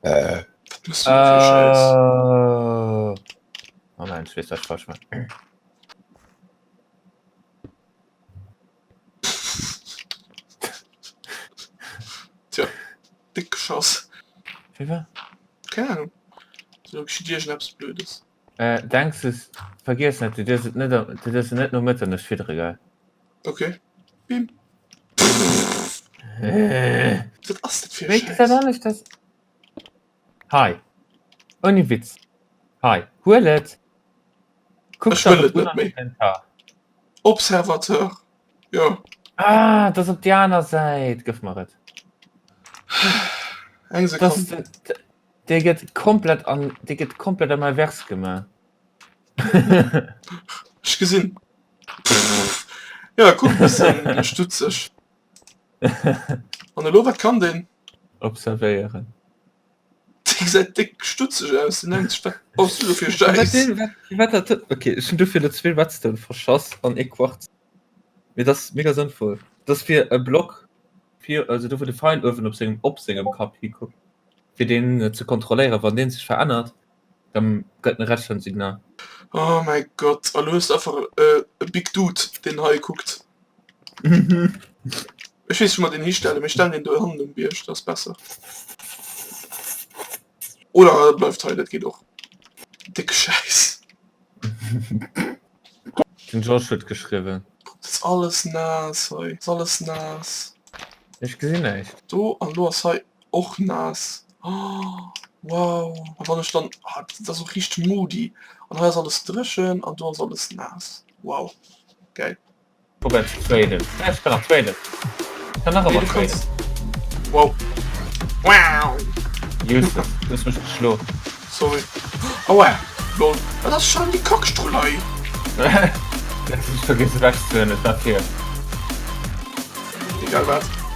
Wat mëss du do fir Schäiss? Oh. Moment, ech weess, wat ech falsch man. Tja, déck geschoss. Wéi war? Keng Ahnung. Do geschitt iergendeppes Blödes. Äh, denks es, vergiess net, du dierfs et net, du dierfs et net no Mëtternuecht fiddere, gell? Okay. Bim. Äh. Wat ass dat fir e Wéi geet dat Schäiss? anescht dass. Hei, ouni Witz, hei, huel et! Kuck Ech der wëll et et un net am méi. Inventar. Observateur, jo. Ah, et ass op déi aner Säit, gëff mer et. Eng Das, Sekonn. dee gëtt komplett an, dee gëtt komplett am Invers gemaach. Ech gesinn. Ja, kuck, bëssen stutzeg. An elo, wat kann deen? Observéieren. Dee gesäit déck stutzeg aus, deen denkt sech, wat baus du do fir Schäiss? Wat dat huet? Ok, ech hunn dofir elo zwee Redstone verschass an ee Quarz. Mee dat ass mega sënnvoll. Dat ass fir e Block, fir, also do wou de Feil uewen op sengem, op sengem Kapp hikuckt, fir deen ze kontrolléieren. Wann dee sech verännert, da gëtt en Redstone-Signal. Oh mäi Gott, a lo hues de einfach e Big Dude, deen hei kuckt. Ech weess wou mer deen histellen, mir stellen deen do hannen um Bierg, dat ass besser. Oder e bleift hei, dat geet och. Décke Schäiss. Den George huet geschriwwen. Kuck, dat ass alles naass hei, ass alles naass. Ech gesinn näischt. Do, an elo ass hei och naass. Oh, wow. A wann ech dann, ah, dat ass och richteg moody. An hei ass alles dréchen an do ass alles naass. Wow, gäil. Probéieren ze traden. Ja, ech kann nach traden. Ich kann nach Nee, ëmmer du traden. kanns. Wow. Wow. Useless. Du hues mech geschloen. Sorry. Aua. Lol. Wat ass schon déi Kackstrull hei? Du has mech vergiess ewechzehuelen, et war fir. Egal wat.